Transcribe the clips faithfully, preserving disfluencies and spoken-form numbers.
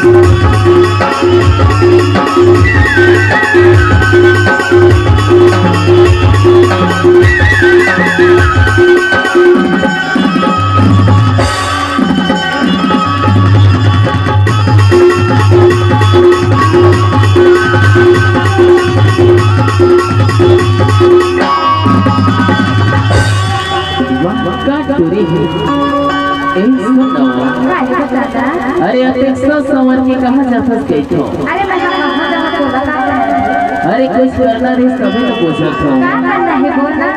वाह, का टूरी हे। ए, सुन ना। का हे दादा? अरे, अतेक सज संवर के कहाँ जाथस कहिथों? अरे, मैं कहाँ जाहूँ, तोला का करना हे? अरे, कुछ करना रहिस तभे तो पूछत हों। का करना हे, बोल ना।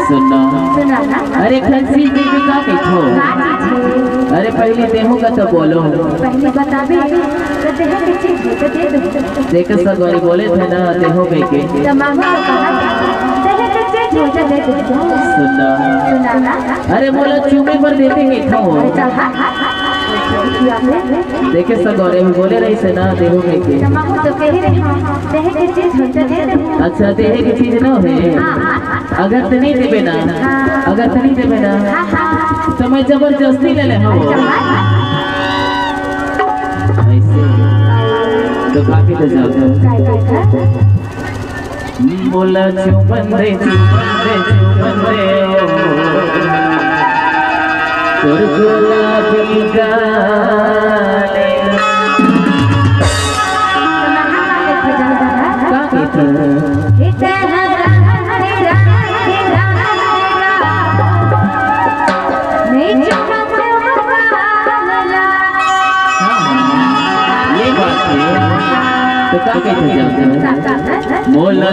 सुन ना। सुना ना। अरे, खंसी जी के का कहिथों? का चीज हे? अरे, पहली तेहू का तो बोलो। पहली बताबे। तो देहे के चीज हे, तो दे दो। देखे सगोरी बोले थे ना, देहूँ कहिके। तो माहू तो कहा, देहे के चीज हे, तो दे दो। सुन ना। सुना ना। अरे मोला चूमे बर देते कहिथों। अच्छा, हाँ, हाँ, हाँ। देखे सगोरी बोले रहिसे ना, देहूँ कहिके। तो माहू तो कहे रहे, हाँ, देहे के चीज हे, तो दे दो। अच्छा, देहे के चीज ना हे। हाँ, हाँ, हाँ। अगर तैं नइ देबे ना, हाँ। अगर तैं नइ देबे ना, हाँ, हाँ। तो मैं जबरदस्ती ले ले हूँ। अच्छा, हाँ। ऐसे तो भाभी तो जाओ। काय, काय, काय? मोला चुमन दे, चुमन दे, चुमन दे, ओ। तोर गुलाबी गाल। का कहिथे? हाँ, हाँ, ये बात हे। तो का कहिथे जानत हस? मोला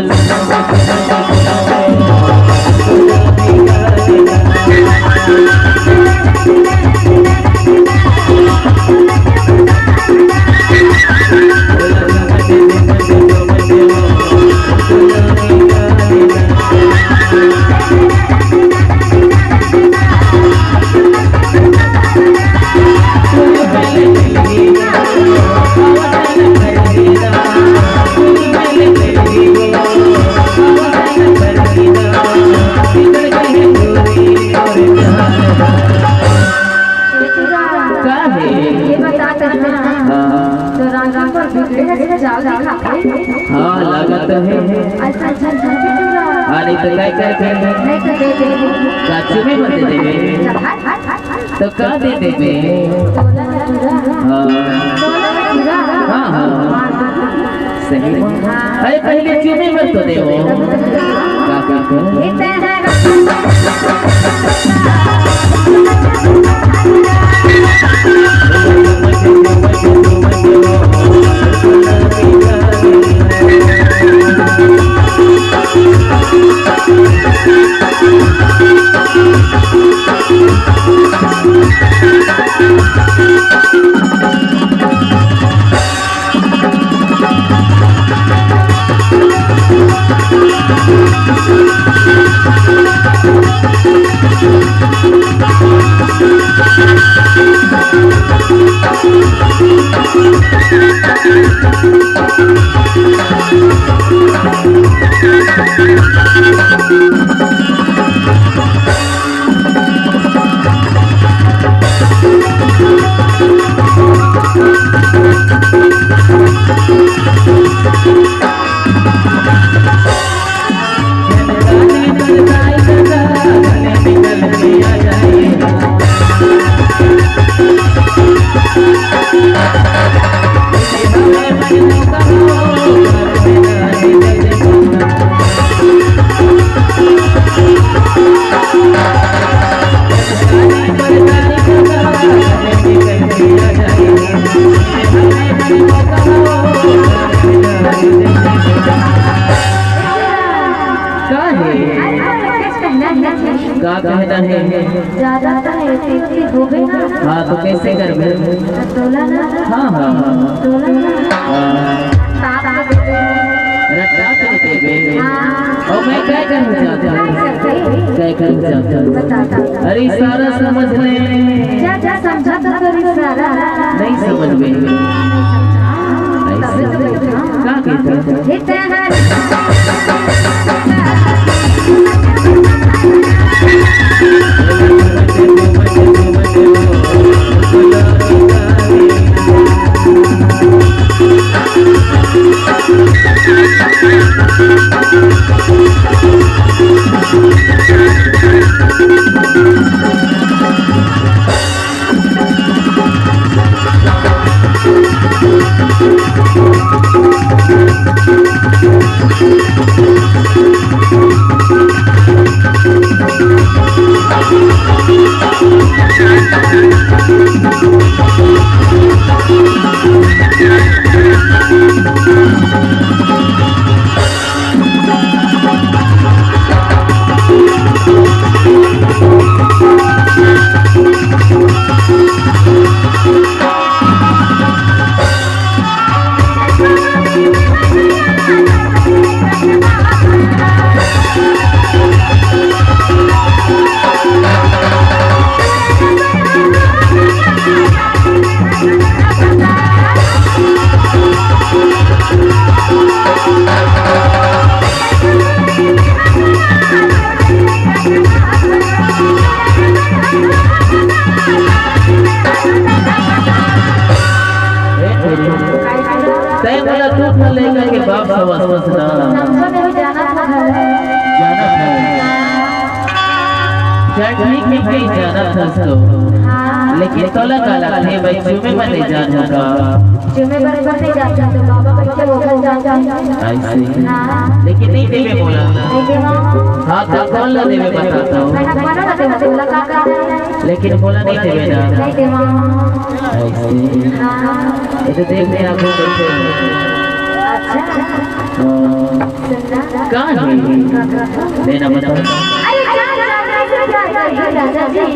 का हे? ये बता सकते हैं। हाँ। तो रांची पर बिगड़े हे चाल दिखाथे। हाँ, लागत हे। अच्छा, अच्छा, अच्छा, अच्छा। हाँ, नहीं तो काय, काय, काय, काय? नहीं तो दे दे। का चुमे बर दे देबे? हट, हट, हट, हट। तो का दे देबे? तोला के चूरा। हाँ। तोला के चूरा। हाँ, हाँ। हाँ, हाँ। सही में। अरे, पहले चुमे बर तो देवो। का, का, का? का हे? अरे, कुछ कहना हे। का कहना हे? ज्यादा तो हे, इतनी होबे ना। हाँ, तो कैसे करबे? तोला ना। हाँ, हाँ, हाँ, हाँ। तोला ना। हाँ। ताप दे दे। अरे, ताप दे दे। हाँ। और मैं क्या करूँ चाहता हूँ? क्या करूँ चाहता हूँ? बता, बता। अरे, इशारा समझ ले। जा, जा, समझा तो कर इशारा। नहीं समझ में। ऐसे। का कहते हैं? बस ना। समझो नहीं, जानत हस। जानत हस। चल ठीक हे भाई, जानत हस तो। हाँ। लेकिन तोला का लगथे भाई, चूमे बर नहीं जान होगा। चूमे बर बर नहीं जात हस तो बाबा कइसे होगा जान। ऐसे। हाँ। लेकिन नहीं देबे मोला। नहीं देवा। हाँ, त कोन ला देबे बता तो। मैं हक मानो ना देवा, तोला का का है? लेकिन मोला नहीं देबे ना। नहीं देवा। ऐसे। हाँ। ये तो देख ले आंखों में से। अच्छा। हाँ। सुनना। का है? का, का, का? लेना बता। अरे जान, जान, जान, जान, जान, जान, जान, जान।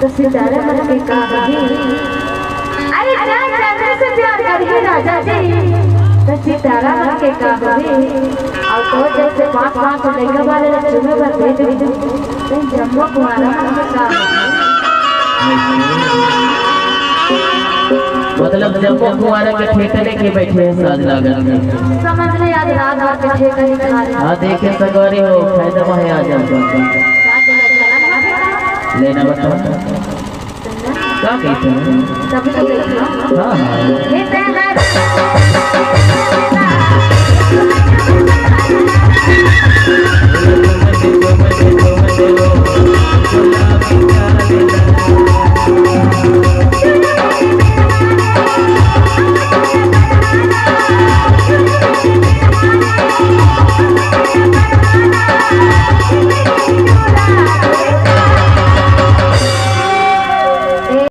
तो सितारा मन के का होही? अरे जान, जान से प्यार करही राजा जी। तो सितारा मन के का होही? अउ तो जैसे पाँच पाँच लइका वाले ला चूमे बर दे दे। तो जम्मो कुंवारा मन के का होही? मतलब जम्मो कुंवारा के ठेका लेके बैठे हे साज लागत हे। समझ ले, आज रात भर के ठेका ही खा ले। हाँ, देखे सगोरी हो, फायदा में आ जाओ। लेना बता। का कहिथे? तभी तो कहिथे। हाँ, हाँ। हे तेरा